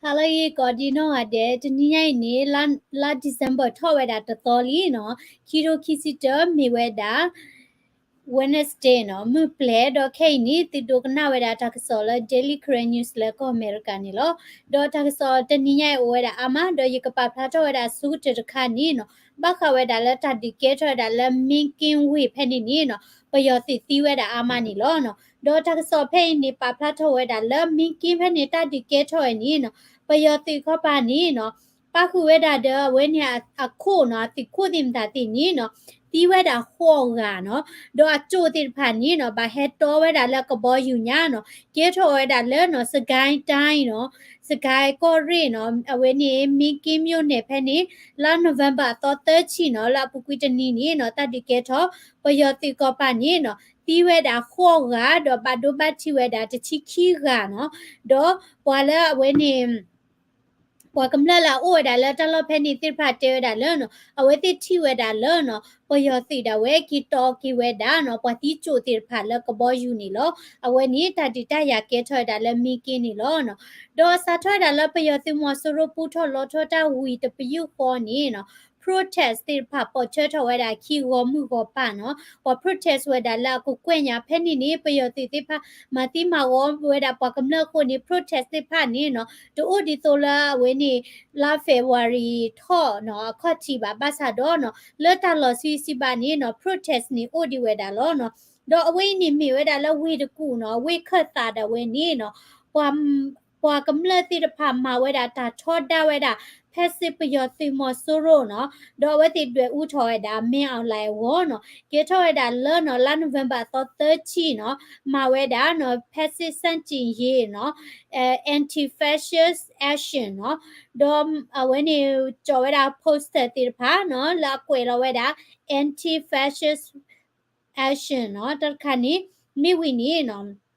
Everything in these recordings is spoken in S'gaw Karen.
ဟါလၢအဂ့ၤကိးဒံနီၢ်ဂၤဒဲး, တနံၤညါအံၤန့ၣ် လါ လါ December ထီၣ်ဝဲဒၣ်တသီလံနီၤ, ခံထိခံဆံတၢ မ့ၢ်ဝဲဒၣ် Wednesday နီၤ, မုၢ်ပျဲၤဒီးခဲအံၤန့ၣ် သုဒိကနၣ်ဝဲဒၣ်တၢ်ကစီၣ်လၢ Daily Karen News လၢကီၢ်အမဲရကၤန့ၣ်လီၤ. ဒီးတၢ်ကစီၣ်တနံၤညါအံၤအိၣ်ဝဲဒၣ်အါမး, ဒီးယကပာ်ဖျါထီၣ်ဝဲဒၣ်အဆိကတၢၢ်တခါန့ၣ်နီၤ, ဘၣ်ဃးဝဲဒၣ်လၢတၢ်ဒုးကဲထီၣ်ဝဲဒၣ်လၢ မ့က့ဝ့ၢ်ဖဲန့ၣ်န့ၣ်နီၤ, ပယီၤသုးသံဝဲဒၣ်အါမးန့ၣ်လီၤနီၤ. ဒီးတၢ်ကစီၣ်ဖဲအံၤန့ၣ် ပာ်ဖျါထီၣ်ဝဲဒၣ်လၢ မ့က့ဖဲန့ၣ် တၢ်ဒုးကဲထီၣ်ဝဲန့ၣ်နီၤ, ပယီၤသုးခီပၤန့ၣ်နီၤ, ပၣ်ဃုာ်ဝဲဒၣ်ဒီးအဝဲန့ၣ်အခိၣ်နီၤ, အသုးခိၣ်သ့ၣ်မတၤသ့ၣ်န့ၣ်နီၤ, သံဝဲဒၣ်ဃိးဂၤနီၤ. ဒီးအကၠိၣ်သ့ၣ်တဖၣ်န့ၣ်နီၤ, ဘၣ်ဟဲတီဝဲဒၣ်လၢကဘီယူၤညါနီၤ, ကဲထီၣ်ဝဲဒၣ်လၢနီၤ စကဲတိုင်းနီၤ, စကဲကီၢ်ရ့ၣ်နီၤ, အဝဲန့ၣ် မ့က့မြို့နယ်ဖဲန့ၣ် လါ November အသီသၢဆံနီၤ, လၢအပူၤကွံာ်တနံၤန့ၣ်နီၤ, တၢ်ဒုးကဲထီၣ် ပယီၤသုးခီပၤန့ၣ်နီၤ, သံဝဲဒၣ်ဃိးဂၤ, ဒီးဘၣ်ဒိဘၣ်ထံးဝဲဒၣ်တဆံခံဂၤနီၤ. ဒီးပှၤလၢအဝဲန့ၣ် ပှၤကမျၢၢ်လၢအအိၣ်ဝဲဒၣ်လၢတၢ်လီၢ်ဖဲန့ၣ်သ့ၣ်တဖၣ်တဲဝဲဒၣ်လၢနီၤ, အဝဲသ့ၣ်ထံၣ်ဝဲဒၣ်လၢနီၤ, ပယီၤသုးဒၣ်ဝဲက့ၤတီက့ၤဝဲဒၣ်နီၤ, ပှၤသံကၠိၣ်သ့ၣ်တဖၣ်လၢကဘီယူၤန့ၣ်လီၤ. အဝဲန့ၣ်တၢ်ဒုးတၢ်ယၤကဲထီၣ်ဝဲဒၣ်လၢမ့က့န့ၣ်လီၤနီၤ. ဒီးစးထီၣ်ဝဲဒၣ်လၢပယီၤသုးမီၤစိရိၤပူထီၣ်လီထီၣ်တၢ်ဝံၤတပယူာ်ဃီန့ၣ်နီၤ, protest သ့ၣ်တဖၣ်ပိာ်ထွဲထီၣ်ဝဲဒၣ်ခံဂီၤမုၢ်ဂီၤပၢ်နီၤ, ပှၤ protest ဝဲဒၣ်လၢအကကွဲၢ်ညါဖဲန့ၣ်န့ၣ် ပယီၤသုးသ့ၣ်တဖၣ် မၤသံမၤဂီၤဝဲဒၣ်ပှၤကမျၢၢ်အဃိန့ၣ် protest သ့ၣ်တဖၣ်န့ၣ်နီၤ, တအိၣ်ဒ်သိးလၢအဝဲန့ၣ် လါ February ထီၣ်နီၤ အခီၣ်ထံးဘၣ်, ဘၣ်ဆၣ်ဒီးနီၤ လၢတၢ်လီၤဆံးဆံးဘၣ်န့ၣ်နီၤ protest န့ၣ်အိၣ်ဒံးဝဲဒၣ်လီၤနီၤ. ဒီးအဝဲအံၤန့ၣ်မ့ၢ်ဝဲဒၣ်လၢဝ့ၢ်တကူၣ်နီၤ, ဝ့ၢ်ခၢၣ်သးဒၣ်ဝဲန့ၣ်နီၤ, ပှၤ ပှၤကမျၢၢ်သ့ၣ်တဖၣ်မၤဝဲဒၣ်တၢ်ထီဒါဝဲဒၣ် ဖဲစ့ၢ်ပယီၤသုးမီၤစိရိၤနီၤ, ဒီးအဝဲသ့ၣ်ဒွဲၣ်အူထီၣ်ဝဲဒၣ် မင်းအောင်လှိုင် အဂီၢ်နီၤ, ကဲထီၣ်ဝဲဒၣ်လၢနီၤ လါ November အသီသၢဆံနီၤ, မၤဝဲဒၣ်နီၤ ဖဲစ့ၢ်ဆန့်ကျင်ရေးနီၤ, anti-fascist action နီၤ, ဒီးအဝဲန့ၣ် ကၠီၣ်ဝဲဒၣ် poster သ့ၣ်တဖၣ်နီၤ, လၢအကွဲးလီၤဝဲဒၣ် anti-fascist action နီၤ, တၢ်တခါန့ၣ် မ့ၢ်ဝံၤန့ၣ်နီၤ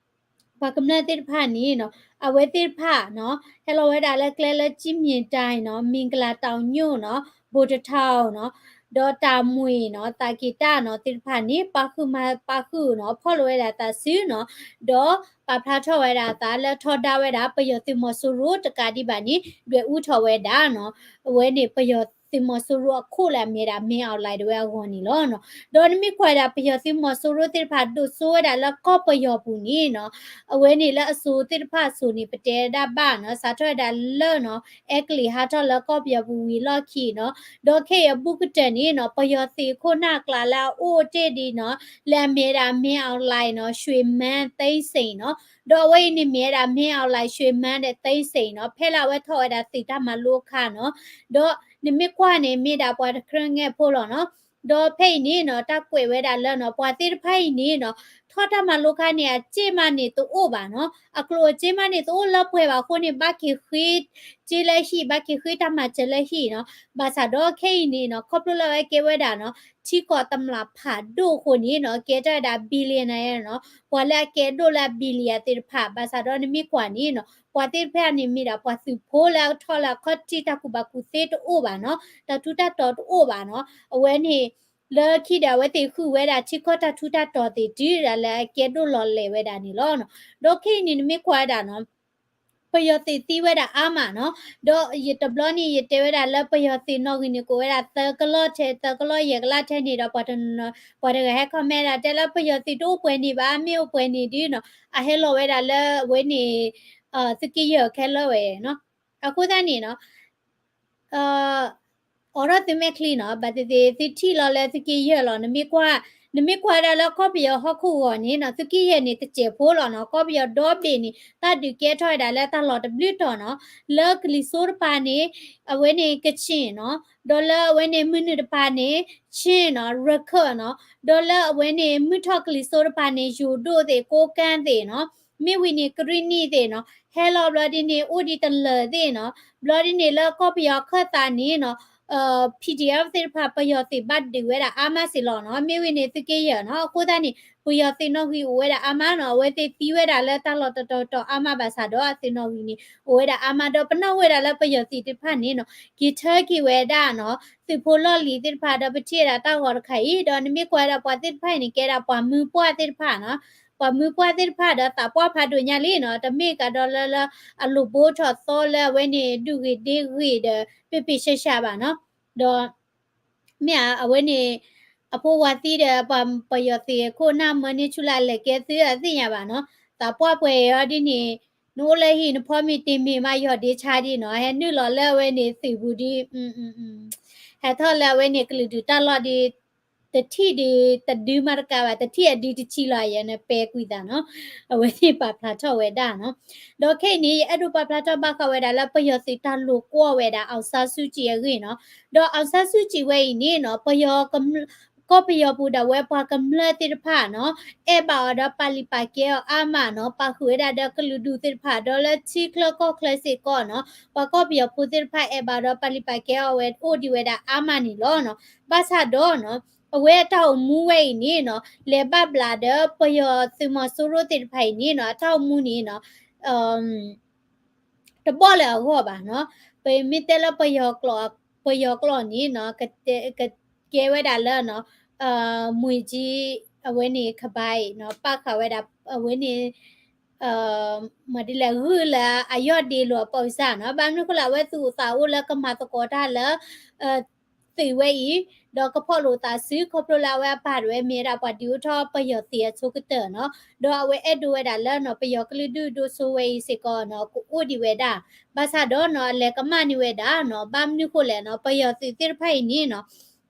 ပှၤကမျၢၢ်သ့ၣ်တဖၣ်န့ၣ်နီၤ, အဝဲသ့ၣ်တဖၣ်နီၤ, ဟဲလီၤဝဲဒၣ်လၢကျဲလၢ ကြည့်မြင်တိုင်နီၤ, မင်္ဂလာတောင်ညွန့်နီၤ, ဗိုလ်တထောင်နီၤ, ဒီးတာမွေနီၤ, သာကေတနီၤ သ့ၣ်တဖၣ်န့ၣ် ပၣ်ဃုာ်မၤပၣ်ဃုာ်နီၤ, ဖီၣ်လိာ်ဝဲဒၣ်သးစုနီၤ, ဒီးပာ်ဖျါထီၣ်ဝဲဒၣ်အသးလၢထီဒါဝဲဒၣ် ပယီၤသုးမီၤစိရိၤတကးဒံးဘၣ်န့ၣ် ဒွဲၣ်အူထီၣ်ဝဲဒၣ်နီၤ, အဝဲန့ၣ် ပယီၤသုးမီၤစိရိၤအခိၣ်လၢအမ့ၢ်ဝဲဒၣ် မင်းအောင်လှိုင် ဒၣ်ဝဲအဂီၢ်န့ၣ်လီၤနီၤ. ဒီးနမ့ၢ်ကွၢ်ဝဲဒၣ် ပယီၤသုးမီၤစိရိၤသ့ၣ်တဖၣ် ဒိၣ်စိဝဲဒၣ်လၢကီၢ်ပယီၤပူၤန့ၣ်နီၤ, အဝဲန့ၣ်လၢအစိၤသ့ၣ်တဖၣ်အစိၤန့ၣ် ပတဲဒၣ်ဘၣ်နီၤ, စးထီၣ်ဝဲဒၣ်လၢနီၤ အဲကလံးဟးထီၣ်လၢကီၢ်ပယီၤပူၤဝံၤလီၢ်ခံနီၤ, ဒီးခဲအံၤအဘူးကတၢၢ်န့ၣ်နီၤ ပယီၤသုးခိၣ်နၢ်ကျါလၢအအိၣ်တ့ၢ်ဒံးနီၤ လၢအမ့ၢ်ဝဲဒၣ် မင်းအောင်လှိုင်နီၤ, ရွှေမန်း, သိန်းစိန်နီၤ, ဒီးအဝဲအံၤန့ၣ်မ့ၢ်ဝဲဒၣ် မင်းအောင်လှိုင်, ရွှေမန်းဒီး သိန်းစိန်နီၤ, ဖဲလၢအဝဲထီၣ်ဝဲဒၣ်သုးတၢ်မၤလိအခါနီၤ, ဒီးနမ့ၢ်ကွၢ်န့ၣ် မ့ၢ်ဒၣ်ပှၤတခြားငယ်ဖိလီၤနီၤ. ဒီးဖဲအံၤန့ၣ်နီၤ တၢ်ကွဲးဝဲဒၣ်လၢနီၤ ပှၤသ့ၣ်တဖၣ်အံၤန့ၣ်နီၤ ထီၣ်တၢ်မၤလိအခါန့ၣ် အစ့မးန့ၣ်တအိၣ်ဘၣ်နီၤ, အကျိၤအစ့မးန့ၣ် တအိၣ်လၢပှဲၤဘၣ်အဃိန့ၣ် ဘၣ်က့ၤဃ့စ့လၢဟံၣ်, ဘၣ်က့ၤဃ့တၢ်မၤစၢၤလၢဟံၣ်နီၤ. ဘၣ်ဆၣ်ဒီးခဲအံၤန့ၣ်နီၤ ခီဖျိလၢအဝဲကဲဝဲဒၣ်နီၤ ထံကီၢ်သမၣ်ဖးဒိၣ်အဃိန့ၣ်နီၤ ကဲထီၣ်ဝဲဒၣ် billionaire နီၤ, ပှၤလၢအကဲဒိၣ်လၢအ billion သ့ၣ်တဖၣ်. ဘၣ်ဆၣ်ဒီးနမ့ၢ်ကွၢ်န့ၣ်နီၤ ပှၤသ့ၣ်တဖၣ်န့ၣ်မ့ၢ်ဒၣ်ပှၤသုးဖိလၢအထီၣ်လၢအခီၣ်ထံး တၢ်ကူၣ်ဘၣ်ကူၣ်သ့တအိၣ်ဘၣ်နီၤ, တၢ်ထူးတၢ်တီၤတအိၣ်ဘၣ်နီၤ. အဝဲန့ၣ် လၢခံဒီးအဝဲသ့ၣ်ဃုဝဲဒၣ်ထံကီၢ်တၢ်ထူးတၢ်တီၤသ့ၣ်တုၤဒၣ်လဲာ် အကဲဒိၣ်လီၤလဲၤဝဲဒၣ်န့ၣ်လီၤနီၤ. ဒီးခဲအံၤန့ၣ် နမ့ၢ်ကွၢ်ဝဲဒၣ်နီၤ ပယီၤသုးသံဝဲဒၣ်အါမးနီၤ. ဒီးယတဘျီန့ၣ် ယတဲဝဲဒၣ်လၢပယီၤသုးနီၣ်ဂံၢ်န့ၣ် ကိးဝဲဒၣ်သၢကလီၢ်ထဲ သၢကလီၢ်ယဲၢ်ကလးထဲန့ၣ်ဒီး ပှၤတဂၤဟဲ comment ဒၣ် တဲလၢပယီၤသုးတအိၣ်ပှဲၤန့ၣ်ဘၣ်, မ့ၢ်အိၣ်ပှဲၤန့ၣ်ဒုနီၤ အဟဲလီၤဝဲဒၣ်လၢအဝဲန့ၣ် သုးက့ယဲၢ်ခဲလၢာ်ဝဲနီၤ. အဃိသတးန့ၣ်နီၤ အိးထီၣ်သုမဲာ်ချံနီၤ, ဘၣ်သ့ၣ်သ့ၣ် သုထံၣ်လီၤလၢသုးက့ယဲၢ်လီၤ. နမ့ၢ်ကွၢ်, နမ့ၢ်ကွၢ်ဝဲဒၣ်လၢကီၢ်ပယီၤဟီၣ်ခိၣ်ဂီၤန့ၣ်နီၤ, သုးက့ယဲၢ်န့ၣ် တစဲးဖိလီၤနီၤ. ကီၢ်ပယီၤဒီဘ့ၣ်န့ၣ် တၢ်ဒုးကဲထီၣ်ဝဲဒၣ်လၢတၢ်လီၢ်တဘျုးတီၤနီၤ. လၢကလံၤစိးတပၤန့ၣ် အဝဲန့ၣ်ကချင်နီၤ, ဒီးလၢအဝဲန့ၣ်မုၢ်နုာ်တပၤန့ၣ် ချင်းနီၤ, ရခိုင်နီၤ, ဒီးလၢအဝဲန့ၣ် မုၢ်ထီၣ်ကလံၤစိးတပၤန့ၣ် ယိၤဒိၣ်သ့ၣ် ကိးကၢ်သ့ၣ်နီၤ, မ့ၢ်ဝံၤန့ၣ် ကရံၣ်နံၣ်သ့ၣ်နီၤ, ဟဲလီၤဘျီဒ်န့ၣ် အိၣ်ဒံးတလၢာ်သ့ၣ်နီၤ, ဘျီဒ်န့ၣ် လၢကီၢ်ပယီၤခၢၣ်သးန့ၣ်နီၤ PDF သ့ၣ်တဖၣ် ပယီၤသုးဘၣ်ဒုးဝဲဒၣ်အါမးစ့ၢ်လီၤနီၤ, မ့ၢ်ဝံၤန့ၣ် သုးက့ယဲၢ်နီၤ. အဃိသတးန့ၣ် ပယီၤသုးနီၣ်ဂံၢ်အိၣ်ဝဲဒၣ်အါမးနီၤ, အဝဲသ့ၣ်သံဝဲဒၣ်လၢတၢ်လီၢ်တတီၤတီၤအါမးဘၣ်ဆၣ်ဒီး အသုးနီၣ်ဂံၢ်န့ၣ် အိၣ်ဝဲဒၣ်အါမး ဒီးပနၢ်ဟူဝဲဒၣ်လၢပယီၤသုးသ့ၣ်တဖၣ်န့ၣ်နီၤ က့ၤထၢက့ၤဝဲဒၣ်နီၤ သုးဖိလီၢ်လံၤသ့ၣ်တဖၣ် ဒီးပထံၣ်ဝဲဒၣ်တၢ်ဂီၤတခါအံၤ ဒီးနမ့ၢ်ကွၢ်ဝဲဒၣ်ပှၤသ့ၣ်တဖၣ်အံၤန့ၣ် ကဲဒၣ်ပှၤမုၢ်ပှၢ်သ့ၣ်တဖၣ်နီၤ ပှၤမုၢ်ပှၢ်သ့ၣ်တဖၣ်ဒီးသးပှၢ်ဖးဒိၣ်ညါလံနီၤ, တမ့ၢ်ကဒီးလၢလၢ အလိၣ်ဘိထီၣ်သီလၢအဝဲန့ၣ် ဒုးဂ့ၤဒ့ဂ့ၤဒီး ပ့ၢ်ပ့ၢ်ဆှါဆှါဘၣ်နီၤ, ဒီး မ့ၢ်အဝဲန့ၣ် အဖိဝၤသံဒီး ပှၤပယီၤသုးခိၣ်နၢ်မၢန့ၢ်ဆူၣ်လၢအလဲၤကဲသုအသ့ၣ်ညါဘၣ်နီၤ, သးပှၢ်ပှဲၤအီၤဒ်န့ၣ် နအိၣ်လၢဟံၣ်နဖီမ့ၤတ့ၢ်မ့ၤမးယီၢ်ဒ့ဆါဒ်နီၤ, ဟဲနုာ်လီၤလၢအဝဲန့ၣ်သုးပူၤဒ် ဟဲထီၣ်လၢအဝဲန့ၣ်ကလုာ်ဒူၣ်တၢ်လီၢ်ဒ် တထံၣ်ဒ်တဒုမးတကးဘၣ်, တထံၣ်အဒုတထံၣ်လီၤယဲန့ၣ်ပဲာ်ကွံာ်သးနီၤ, အဝဲသ့ၣ်ပာ်ဖျါထီၣ်ဝဲဒၣ်နီၤ, ဒီးခဲအံၤန့ၣ် ယအဲၣ်ဒိးပာ်ဖျါထီၣ်ဘၣ်ဃးဝဲဒၣ်လၢပယီၤသုးတၢ်လိာ်ကွီၢ်ဝဲဒၣ် အောင်ဆန်းစုကြည် အဂ့ၢ်နီၤ, ဒီး အောင်ဆန်းစုကြည် ဝဲအံၤန့ၣ်နီၤ ပယီၤ ကီၢ်ပယီၤပူၤဒၣ်ဝဲပှၤကမျၢၢ်သ့ၣ်တဖၣ်နီၤ, အဲၣ်ဘၣ်အီၤဒီးပာ်လုၢ်ပာ်ကဲအီၤအါမးနီၤ, ပာ်ဃုာ်ဝဲဒၣ်ဒီးကလုာ်ဒူၣ်သ့ၣ်တဖၣ် ဒီးလၢထံချၢကီၢ်ချၢစ့ၢ်ကီးနီၤ, ပှၤကီၢ်ပယီၤဖိသ့ၣ်တဖၣ်အဲၣ်ဘၣ်ဒီးပာ်လုၢ်ပာ်ကဲအီၤဝဲအိၣ်ဒံးဝဲဒၣ်အါမးန့ၣ်လီၤနီၤ, ဘၣ်ဆၣ်ဒီးနီၤ အဝဲအတၢ်အိၣ်မူဝဲအံၤန့ၣ်နီၤ လဲၤဘၣ်ဘျးဒီးပယီၤသုးမီၤစိရိၤသ့ၣ်တဖၣ်အံၤန့ၣ်နီၤ အတၢ်အိၣ်မူန့ၣ်နီၤ တဘီၣ်လၢအဂီၢ်ဘၣ်နီၤ, ပမ့ၢ်တဲလၢပယီၤကျိာ် ပယီၤကျိာ်န့ၣ်နီၤ ကကဲဝဲဒၣ်လၢနီၤ မြွေကြီး အဝဲန့ၣ် ခဘါအံၤနီၤ ပာ်ဃာ်ဝဲဒၣ် အဝဲန့ၣ် မၤဒ်လဲၣ် ဂုၢ်လၢအယီၢ်ဒ့လိာ်အပၢဆၢနီၤ, ဘၣ်မနုၤဃိလၢအဝဲသူၣ်အိၣ်သးအိၣ်လၢကမၤသကိးတၢ်လၢ သုးဝဲအံၤ, ဒီးကဖီၣ်လိာ်သးစု ခီဖျိလၢအဝဲအပၢ်တဝဲမ့ၢ်ဝဲဒၣ်ပှၤဒုးအိၣ်ထီၣ်ပယီၤသုးအဆိကတၢၢ်နီၤ, ဒီးအဝဲအဲၣ်ဒိးဝဲဒၣ်လၢနီၤ ပယီၤကလုာ်ဒုၣ်ဒိၣ်စိဝဲအံၤစ့ၢ်ကီးနီၤ ကအိၣ်ဒံးဝဲဒၣ်, ဘၣ်ဆၣ်ဒီးနီၤ အလဲၤကမၣ်န့ၢ်ဝဲဒၣ်နီၤ, ဘၣ်မနုၤဃိလဲၣ်နီၤ ပယီၤသုးသ့ၣ်တဖၣ်အံၤန့ၣ်နီၤ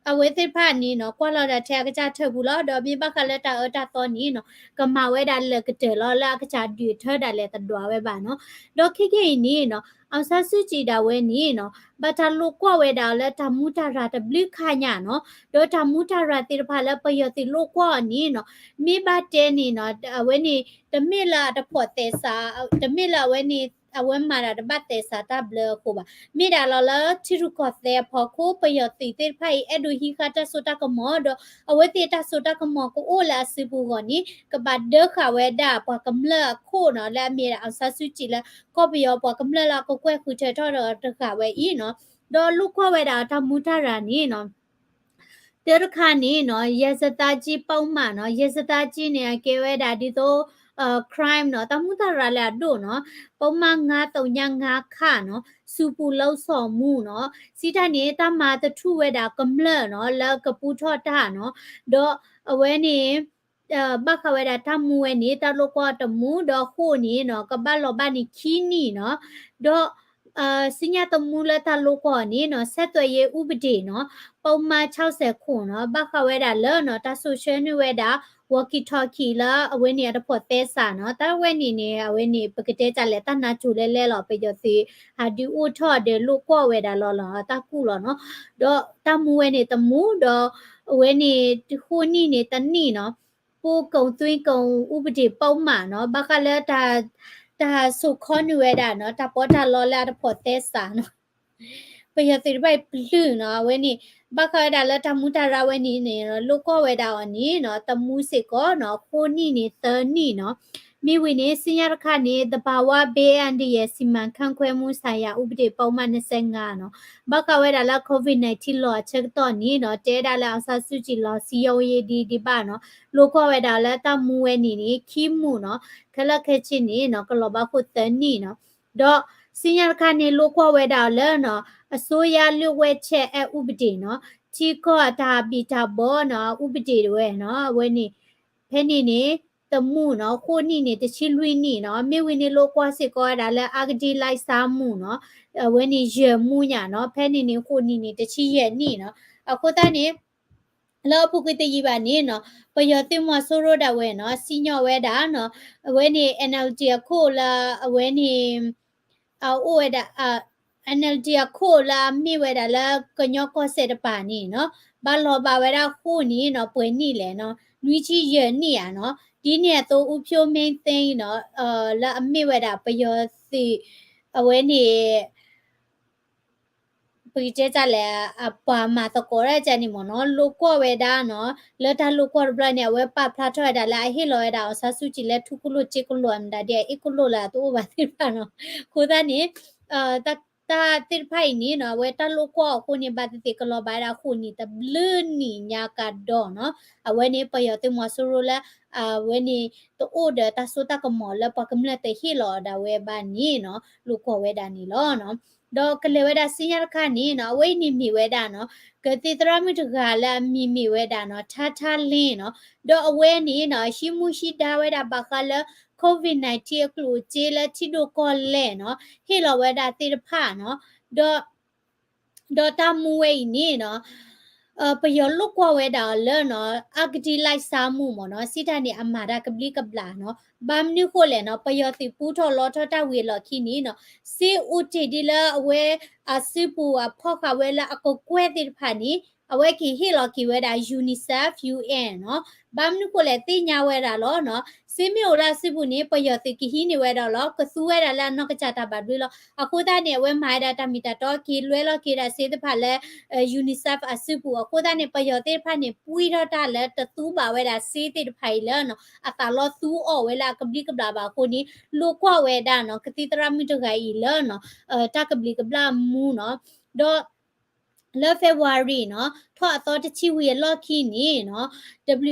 အဝဲသ့ၣ်တဖၣ်န့ၣ်နီၤ ကွၢ်လီၤဒၣ်ထဲအကစၢ်ထၢၣ်ပူၤလီၤ, ဒီးမ့ၢ်ဘၣ်ဃးလၢတၢ်အၢတၢ်သီန့ၣ်နီၤ ကမၤဝဲဒၣ်လၢာ်ကတၢၢ်လီၤ လၢအကစၢ်ဒုးထၢဒၣ်လဲာ်တဒွးဝဲဘၣ်နီၤ, ဒီးခဲကနံၣ်အံၤန့ၣ်နီၤ အောင်ဆန်းစုကြည် ဒၣ်ဝဲန့ၣ်နီၤ ဘၣ်တၢ်လိာ်ကွီၢ်ဝဲဒၣ်အီၤလၢတၢ်မူတၢ်ရၢ်တဘျုးခါညါနီၤ, ဒီးတၢ်မူတၢ်ရၢ်သ့ၣ်တဖၣ်လၢပယီၤသုးလိာ်ကွီၢ်အီၤန့ၣ်နီၤ မ့ၢ်ဘၣ်တဲန့ၣ်နီၤ အဝဲန့ၣ် တမ့ၢ်လၢအတဖိးသဲစး, တမ့ၢ်လၢအဝဲန့ၣ် အဝဲမၤတၢ်တဘၣ်သဲစးတၢ်ဘျၢအဃိဘၣ်, မ့ၢ်ဒၣ်လီၤလၢထံရူၢ်ကီၢ်သဲးအဖီခိၣ် ပယီၤသုးသ့ၣ်တဖၣ်အံၤ အဲၣ်ဒိးဟံးဃာ်တၢ်စိတၢ်ကမီၤ ဒီးအဝဲသ့ၣ်တၢ်စိတၢ်ကမီၤကအိၣ်လၢအစုပူၤအဂီၢ်န့ၣ် ကဘၣ်ဒၢဃာ်ဝဲဒၣ်ပှၤကမျၢၢ်အခိၣ်နီၤ လၢအမ့ၢ်ဒၣ် အောင်ဆန်းစုကြည် လၢ ကီၢ်ပယီၤပှၤကမျၢၢ်လၢအကကွဲၢ်ဃုထၢထီၣ်ဒီးတဂၤဝဲအံၤနီၤ, ဒီးလိာ်ကွီၢ်ဝဲဒၣ်တၢ်မူတၢ်ရၢ်န့ၣ်နီၤ တၢတခါန့ၣ်နီၤ ရာဇသတ်ကြီး ပုဒ်မ နီၤ, ရာဇသတ်ကြီး န့ၣ် အကဲဝဲဒၣ်ဒ်သိး crime နီၤ, တၢ်မူတၢ်ရၢ်လၢအဒိၣ်နီၤ, ပုဒ်မ ငါးသုညငါးခ နီၤ, ဆူပူၤလှုံ့ဆော်မှု နီၤ, စံးတၢ်န့ၣ် တၢ်မၤသထူၣ်ဝဲဒၣ်ကမျၢၢ်နီၤ လၢကပူထီၣ်တၢ်နီၤ, ဒီးအဝဲန့ၣ် ဘၣ်ဃးဝဲဒၣ်တၢ်မူဝဲန့ၣ် တၢ်လိာ်ကွီၢ်တမူ ဒီးဃိၣ်န့ၣ်နီၤ ကဘၣ်လီၤဘၣ်န့ၣ်ခံနံၣ်နီၤ, ဒီး စံညါသမူလၢတၢ်လိာ်ကွီၢ်န့ၣ်နီၤ ဆက်သွယ်ရေးဥပဒေ နီၤ, ပုဒ်မ ခြောက်ဆယ်ခုနစ် နီၤ, ဘၣ်ဃးဝဲဒၣ်လၢနီၤ တၢ်စိာ်ဆှၢန့ၢ်ဝဲဒၣ် walkie talkie လၢအဝဲန့ၣ်အတဖိးသဲစးနီၤ, တၢ်ဝဲန့ၣ်န့ၣ် အဝဲန့ၣ် ပကတဲတၢ်လဲၣ် တၢ်နါစိၤလဲလဲလီၤ ပယီၤသုး ဟးဒုးအိၣ်ထီၣ်ဒီးလိာ်ကွီၢ်ဝဲဒၣ်လီၤလီၤ တၢ်ကူၣ်လီၤနီၤ, ဒီးတၢ်မူဝဲန့ၣ်တမူ ဒီးအဝဲန့ၣ်ဃိၣ်နံၣ်န့ၣ်တနံၣ်နီၤ, ပို့ကုန်သွင်းကုန်ဥပဒေပုဒ်မ နီၤ, ဘၣ်ဃးလၢ တၢ်စိာ်ခီန့ၢ်ဝဲဒၣ်နီၤ တၢ်ပီးတၢ်လီလၢအတဖိးသဲစးနီၤ ပယီၤသုးတဖၣ်အံၤပျုၢ်နီၤ အဝဲန့ၣ် ဘၣ်ဃးဝဲဒၣ်လၢတၢ်မူတၢ်ရၢ်ဝဲန့ၣ်န့ၣ် လိာ်ကွီၢ်ဝဲဒၣ်အီၤန့ၣ်နီၤ တမူစ့ၢ်ကီးနီၤ ဃိၣ်နံၣ်န့ၣ်သၢနံၣ်နီၤ, မ့ၢ်ဝံၤန့ၣ် စံညါတခါန့ၣ် သဘာဝဘေးအန္တရာယ်စီမံခန့်ခွဲမှုဆိုင်ရာဥပဒေပုဒ်မ နှစ်ဆယ့်ငါး နီၤ, ဘၣ်ဃးဝဲဒၣ်လၢ COVID nineteen လီၤအဆၢကတီၢ်န့ၣ်နီၤ တဲဒၣ်လၢ အောင်ဆန်းစုကြည် လီၤစည်းရုံးရေးဒ်ဒ်ဘၣ်နီၤ, လိာ်ကွီၢ်ဝဲဒၣ်လၢတၢ်မူဝဲန့ၣ်န့ၣ် ခံမူနီၤ, ခဲလၢာ်ခဲဆ့န့ၣ်နီၤ ကလီၤဘၣ်ဃိၣ်သၢနံၣ်နီၤ, ဒီးစံညါတခါန့ၣ် လိာ်ကွီၢ်ဝဲဒၣ်အီၤလၢနီၤ အစိုးရလျှို့ဝှက်ချက်အက်ဥပဒေနီၤ, ထံကီၢ်တၢ်ဘံၣ်တၢ်ဘၢနီၤ ဥပဒေ တဝဲနီၤ, အဝဲန့ၣ် ဖဲန့ၣ်န့ၣ် တမူနီၤ, ဃိၣ်နံၣ်န့ၣ် တဆံလွံၢ်နံၣ်နီၤ, မ့ၢ်ဝံၤန့ၣ်လိာ်ကွီၢ်စ့ၢ်ကီးဝဲဒၣ်လၢ အဂတိလိုက်စားမှု နီၤ, အဝဲန့ၣ်ယဲၢ်မူညါနီၤ, ဖဲန့ၣ်န့ၣ် ဃိၣ်နံၣ်န့ၣ် တဆံယဲၢ်နံၣ်နီၤ, အဃိသတးန့ၣ် လၢအပူၤကွံာ်တယံာ်ဘၣ်န့ၣ်နီၤ ပယီၤသုးမီၤစိရိၤဒၣ်ဝဲနီၤ စံၣ်ညီၣ်ဝဲဒၣ်နီၤ အဝဲန့ၣ် NLD အခိၣ်လၢအဝဲန့ၣ် အအိၣ်ဝဲဒၣ် NLD အခိၣ်လၢအမ့ၢ်ဝဲဒၣ်လၢကညီကီၢ်စဲၣ်တပၤန့ၣ်နီၤ ဘၣ်လီၤဘၣ်ဝဲဒၣ်ဃိၣ်န့ၣ်နီၤ ပှဲၤနံၣ်လဲၣ်နီၤ နွံဆံယဲၢ်နံၣ်ဧါနီၤ ဒ်န့ၣ်အသိး ဦးဖြိုးမင်းသိန်း နီၤ လၢအမ့ၢ်ဝဲဒၣ်ပယီၤသုး အဝဲန့ၣ် ပကတဲတၢ်လဲၣ် အပှၤမၤသကိးတၢ်ကန့ၣ်မ့ၢ်နီၤ လိာ်ကွီၢ်ဝဲဒၣ်နီၤ လၢတၢ်လိာ်ကွီၢ်တဘျီန့ၣ် အဝဲပာ်ဖျါထီၣ်ဝဲဒၣ်လၢအဟ့ၣ်လီၤဝဲဒၣ် အောင်ဆန်းစုကြည် လၢထူကလိာ်စ့ကလိာ်မတၤဒ်အအ့ၣ်ကလိာ်လၢအတအိၣ်ဘၣ်သ့ၣ်တဖၣ်နီၤ အဃိသတးန့ၣ် တၢ် တၢ်သ့ၣ်တဖၣ်အံၤန့ၣ်နီၤ အဝဲတၢ်လိာ်ကွီၢ်အဃိန့ၣ် ဘၣ်သ့ၣ်သ့ၣ်ကလီၤဘၣ်ဝဲဒၣ်ဃိးနံၣ်တဘျုးနံၣ်ညါကဒီးနီၤ အဝဲန့ၣ်ပယီၤသုးမီၤစိရိၤလၢ အဝဲန့ၣ် တအိၣ်ဒီးတၢ်စိတၢ်ကမီၤလၢပှၤကမျၢၢ်တဟ့ၣ်လီၤဒၣ်ဝဲဘၣ်န့ၣ်နီၤ လိာ်ကွီၢ်ဝဲဒၣ်န့ၣ်လီၤ. ဒီးကလဲၤဝဲဒၣ်ဆူညါတခါန့ၣ်နီၤ အဝဲအံၤန့ၣ်မ့ၢ်ဝဲဒၣ်နီၤ ကသံၣ်သရၣ်မုၣ်တဂၤလၢအမံၤမ့ၢ်ဝဲဒၣ်နီၤ ထါထါလ့နီၤ ဒီးအဝဲန့ၣ်နီၤ ဟံးမူဟံးဒါဝဲဒၣ်ဘၣ်ဃးလၢ COVID nineteen အကျိၣ်အစ့လၢထံဒိၣ်ကီၢ်လဲၢ်နီၤ ဟ့ၣ်လီၤဝဲဒၣ်သ့ၣ်တဖၣ်နီၤ ဒီး ဒီးတၢ်မူဝဲအံၤန့ၣ်နီၤ ပယီၤလိာ်ကွီၢ်ဝဲဒၣ်အီၤလၢနီၤ အဂတိလိုက်စားမှုမ့ၢ်နီၤ စံးတၢ်န့ၣ် အမၤတၢ်ကဘျံးကဘျၣ်နီၤ ဘၣ်မနုၤဃိလဲၣ်နီၤ ပယီၤသုးပူထီၣ်လီထီၣ်တၢ်ဝံၤအလီၢ်ခံန့ၣ်နီၤ စ့အိၣ်တ့ၢ်ဒ်လၢအဝဲ အစုပူၤအဖီၣ်ဃာ်ဝဲလၢအကကွဲၢ်သ့ၣ်တဖၣ်န့ၣ် အဝဲက့ၤဟ့ၣ်လီၤက့ၤဝဲဒၣ် UNICEF UN နီၤ ဘၣ်မနုၤဃိလဲၣ်သ့ၣ်ညါဝဲဒၣ်လီၤနီၤ စ့မ့ၢ်အိၣ်လၢအစုပူၤန့ၣ် ပယီၤသုးကဟံးန့ၢ်ဝဲဒၣ်လီၤ ကသူဝဲဒၣ်လၢအနီၢ်ကစၢ်တၢ်ဘၣ်ဘျုးလီၤ အဃိသတးန့ၣ် အဝဲမၤဝဲဒၣ်တၢ်မ့ၢ်တၢ်တီက့ၤလွဲလီၤက့ၤဒၣ်စ့သ့ၣ်တဖၣ်လၢ UNICEF အစုပူၤ အဃိသတးန့ၣ် ပယီၤသ့ၣ်တဖၣ်န့ၣ် ပှံထီၣ်တၢ်လၢတသူဘၣ်ဝဲဒၣ်စ့သ့ၣ်တဖၣ်အံၤလၢနီၤ အသးလီသူအီၣ်ဝဲလၢအကဘျံးကဘျၣ်ဘၣ်အဃိန့ၣ် လိာ်ကွီၢ်ဝဲဒၣ်နီၤ ကသံၣ်သရၣ်မုၣ်တဂၤအံၤလၢနီၤ တၢ်ကဘျံးကဘျၣ်မူနီၤ ဒီး လၢ February နီၤ ထီၣ်အသီတဆံဝံၤအလီၢ်ခံန့ၣ်နီၤ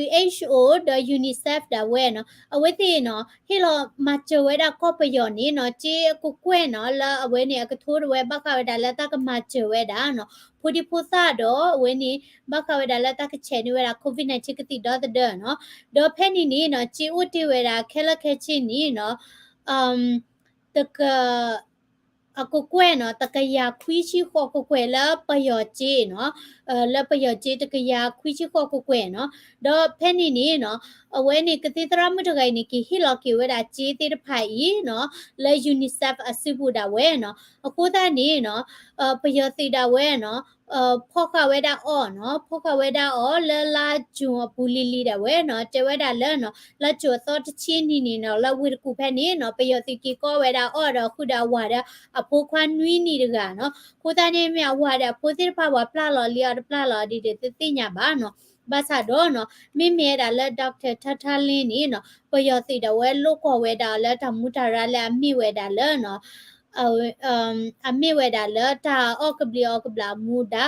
WHO ဒီး UNICEF ဒၣ်ဝဲနီၤ အဝဲသ့ၣ်နီၤ ဟ့ၣ်လီၤမၤစၢၤဝဲဒၣ်ကီၢ်ပယီၤန့ၣ်နီၤ စ့အကကွဲၢ်နီၤ လၢအဝဲန့ၣ်အကထိတဝဲဘၣ်ဃးဝဲဒၣ်လၢတၢ်ကမၤစၢၤဝဲဒၣ်နီၤ ဖိဒံဖိသၣ်ဒီးအဝဲန့ၣ် ဘၣ်ဃးဝဲဒၣ်လၢတၢ်ကဆဲးန့ၢ်ဝဲဒၣ် COVID nineteen ကသံၣ်ဒီသဒၢနီၤ ဒီးဖဲန့ၣ်န့ၣ်နီၤ စ့အိၣ်တ့ၢ်ဝဲဒၣ်ခဲလၢာ်ခဲဆ့န့ၣ်နီၤ တက အကကွဲၢ်နီၤ တကယၤခွံဆံဃိးကကွဲၢ်လၢပယီၤစ့နီၤ လၢပယီၤစ့တကယၤခွံဆံဃိးကကွဲၢ်နီၤ ဒီးဖဲန့ၣ်န့ၣ်နီၤ အဝဲန့ၣ်ကသံၣ်သရၣ်မုၣ်တဂၤအံၤန့ၣ် က့ၤဟ့ၣ်လီၤက့ၤဝဲဒၣ်စ့သ့ၣ်တဖၣ်အံၤနီၤ လၢ UNICEF အစုပူၤဒၣ်ဝဲနီၤ အဃိသတးန့ၣ်နီၤ ပယီၤသုးဒၣ်ဝဲနီၤ ဖီၣ်ဃာ်ဝဲဒၣ်အီၤနီၤ ဖီၣ်ဃာ်ဝဲဒၣ်အီၤလၢလါ June အပူၤလံၤလံၤဒၣ်ဝဲနီၤ တဲဝဲဒၣ်လၢနီၤ လါကၠိၤအသီတဆံနံၤန့ၣ်နီၤ လၢဝ့ၢ်တကူၣ်ဖဲန့ၣ်နီၤ ပယီၤသုးက့ၤကီဝဲဒၣ်အီၤဒီးဃုာ်ဒီးအဝၤဒီးအဖိခွါနွံနံၣ်တဂၤနီၤ အဃိသတးန့ၣ်မ့ၢ်အဝၤဒီးအဖိသ့ၣ်တဖၣ် ပှၤပျၢ်လီၤလံအီၤတပျၢ်လီၤဒ်ဒီး တသ့ၣ်ညါဘၣ်နီၤ ဘၣ်ဆၣ်ဒီးနီၤ မ့မ့ၢ်ဝဲဒၣ်လၢ Doctor ထါထါလ့န့ၣ်နီၤ ပယီၤသုးဒၣ်ဝဲလိာ်ကွီၢ်ဝဲဒၣ်အီၤလၢတၢ်မူတၢ်ရၢလၢအမ့ၢ်ဝဲဒၣ်လၢနီၤ အမ့ၢ်ဝဲဒၣ်လၢတၢ်အီၣ်ကဘျံးအီကဘျၣ်မူဒါ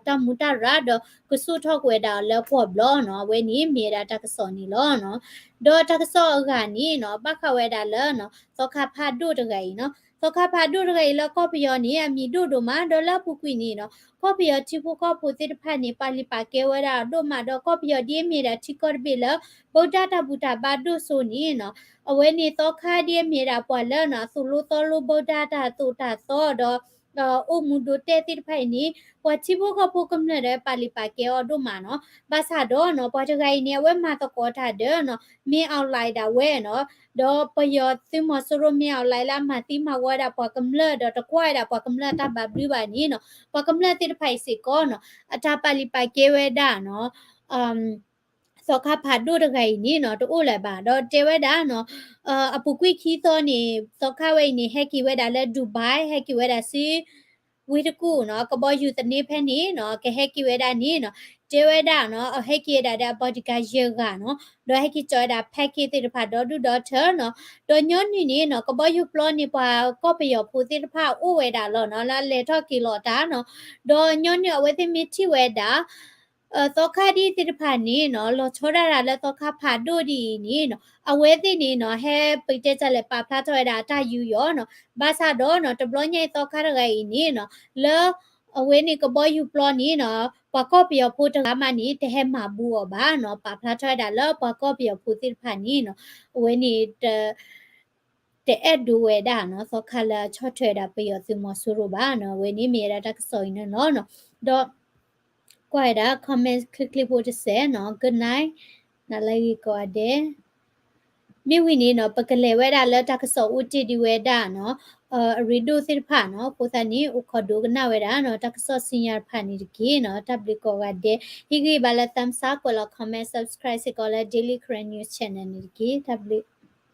တၢ်မူတၢ်ရၢဒီးကစိာ်ထီၣ်ကွံာ်ဝဲဒၣ်အီၤလၢပှီၢ်ဘျီနီၤ အဝဲန့ၣ်မ့ၢ်ဝဲဒၣ်တၢ်ကစီၣ်န့ၣ်လီၤ. ဒီးတၢ်ကစီၣ်အဂၤန့ၣ်နီၤ ဘၣ်ဃးဝဲဒၣ်လၢနီၤ သီခါဖးဒိၣ်တဂၤအံၤနီၤ သီခါဖးဒိၣ်တဂၤအံၤလၢကီၢ်ပယီၤန့ၣ် အမံၤဒိၣ်ဒိၣ်မး ဒီးလၢအပူၤကွံာ်န့ၣ်နီၤ ကီၢ်ပယီၤထံဖိကီၢ်ဖိသ့ၣ်တဖၣ်န့ၣ် ပာ်လုၢ်ပာ်ကဲဝဲဒၣ်အီၤဒိၣ်မး ဒီးကီၢ်ပယီၤဒ်အမ့ၢ်ဒၣ်ထံကီၢ်တဘ့ၣ်လၢ ဗုဒ္ဓတၢ်ဘူၣ်တၢ်ဘါဒိၣ်စိန့ၣ်နီၤ အဝဲန့ၣ်သီခါဒ်အမ့ၢ်ဒၣ်ပှၤလၢနီၤ အသိၣ်လိသီလိ ဗုဒ္ဓ တၢ်သိၣ်တၢ်သီဒီး အိၣ်မူဒိးတဲသ့ၣ်တဖၣ်အံၤန့ၣ် ပှၤထံဖိကီၢ်ဖိကမျၢၢ်ဒီးပာ်လုၢ်ပာ်ကဲအီၤဒိၣ်မးနီၤ ဘၣ်ဆၣ်ဒီးနီၤ ပှၤတဂၤအံၤန့ၣ် အဝဲမၤသကိးတၢ်ဒီးနီၤ မင်းအောင်လှိုင် ဒၣ်ဝဲနီၤ ဒီးပယီၤသုးမီၤစိရိၤ မင်းအောင်လှိုင် လၢအမၤသံမၤဝီဝဲဒၣ်ပှၤကမျၢၢ်ဒီးတကွၢ်ဝဲဒၣ်ပှၤကမျၢၢ်တၢ်ဘၣ်ဘျုးဘၣ်န့ၣ်နီၤ ပှၤကမျၢၢ်သ့ၣ်တဖၣ်အံၤစ့ၢ်ကီးနီၤ အတၢ်ပာ်လုၢ်ပာ်ကဲဝဲဒၣ်နီၤ သီခါဖးဒိၣ်တဂၤအံၤန့ၣ်နီၤ တအိၣ်လၢၤဘၣ် ဒီးတဲဝဲဒၣ်နီၤ အပူၤကွံာ်ခံသီန့ၣ် သီခါဝဲအံၤန့ၣ် ဟဲက့ၤဝဲဒၣ်လၢ Dubai ဟဲက့ၤဝဲဒၣ်ဆူ ဝ့ၢ်တကူၣ်နီၤ ကဘီယူၤသန့ဖဲန့ၣ်နီၤ ကဟဲက့ၤဝဲဒၣ်န့ၣ်နီၤ တဲဝဲဒၣ်နီၤ အဟဲက့ၤဝဲဒၣ်ဒီးအ bodyguard ယဲၢ်ဂၤနီၤ ဒီးဟဲက့ၤကၠီဝဲဒၣ် package သ့ၣ်တဖၣ်ဒီဒူၣ်ဒီထၢနီၤ ဒီးညီနုၢ်န့ၣ်နီၤ ကဘီယူၤပျီန့ၣ် ပှၤကီၢ်ပယီၤဖိသ့ၣ်တဖၣ်အိၣ်ဝဲဒၣ်လီၤနီၤ လၢအလဲၤထီၣ်က့ၤလီၤတၢ်နီၤ ဒီးညီနုၢ်အဝဲသ့ၣ်မ့ၢ်ထံၣ်ဝဲဒၣ် သီခါဒ်သ့ၣ်တဖၣ်န့ၣ်နီၤ လီၤဆီဒၣ်တၢ်လၢသီခါဖးဒိၣ်ဒ်အံၤန့ၣ်နီၤ အဝဲသ့ၣ်န့ၣ်နီၤ ဟဲပတဲတၢ်လဲၤပာ်ဖျါထီၣ်ဝဲဒၣ်အတၢ်ယူးယီၣ်နီၤ ဘၣ်ဆၣ်ဒီးနီၤ တဘျီညါအံၤသီခါတဂၤအံၤန့ၣ်နီၤ လၢ အဝဲန့ၣ်ကဘီယူၤပျီန့ၣ်နီၤ ပှၤကီၢ်ပယီၤဖိတဂၤမးန့ၣ် တဟဲမၤဘူးအီၤဘၣ်နီၤ ပာ်ဖျါထီၣ်ဝဲဒၣ်လၢပှၤကီၢ်ပယီၤဖိသ့ၣ်တဖၣ်န့ၣ်နီၤ အဝဲန့ၣ် တအဲၣ်ဒိးဝဲဒၣ်နီၤ သီခါလၢအဆီၣ်ထွဲဝဲဒၣ်ပယီၤသုးမီၤစိရိၤဘၣ်နီၤ အဝဲန့ၣ်မ့ၢ်ဝဲဒၣ်တၢ်ကစီၣ်အံၤန့ၣ်လီၤနီၤ ဒီး ကွၢ်ဝဲဒၣ် comment ချ့ချ့ဖိတစဲးနီၤ good night နၤလၢဂ့ၤကိးဂၤဒဲး မ့ၢ်ဝံၤန့ၣ်နီၤ ပကလဲၤဝဲဒၣ်လၢတၢ်ကစီၣ်အိၣ်တ့ၢ်ဒံးဝဲဒၣ်နီၤ အရ့ဒိၣ်သ့ၣ်တဖၣ်နီၤ အဃိသတးန့ၣ် အိၣ်ခိးဒိကနၣ်ဝဲဒၣ်နီၤ တၢ်ကစီၣ်ဆူညါတဖၣ်န့ၣ်တက့ၢ်နီၤ တၢ်ဘျုးကိးဂၤဒဲး ဟ့ၣ်ဂံၢ်ဘါလၢ thumbs up ကွဲးလီၤ comment subscribe စ့ၢ်ကီးလၢ Daily Karen News Channel န့ၣ်တက့ၢ် တၢ်ဘျုး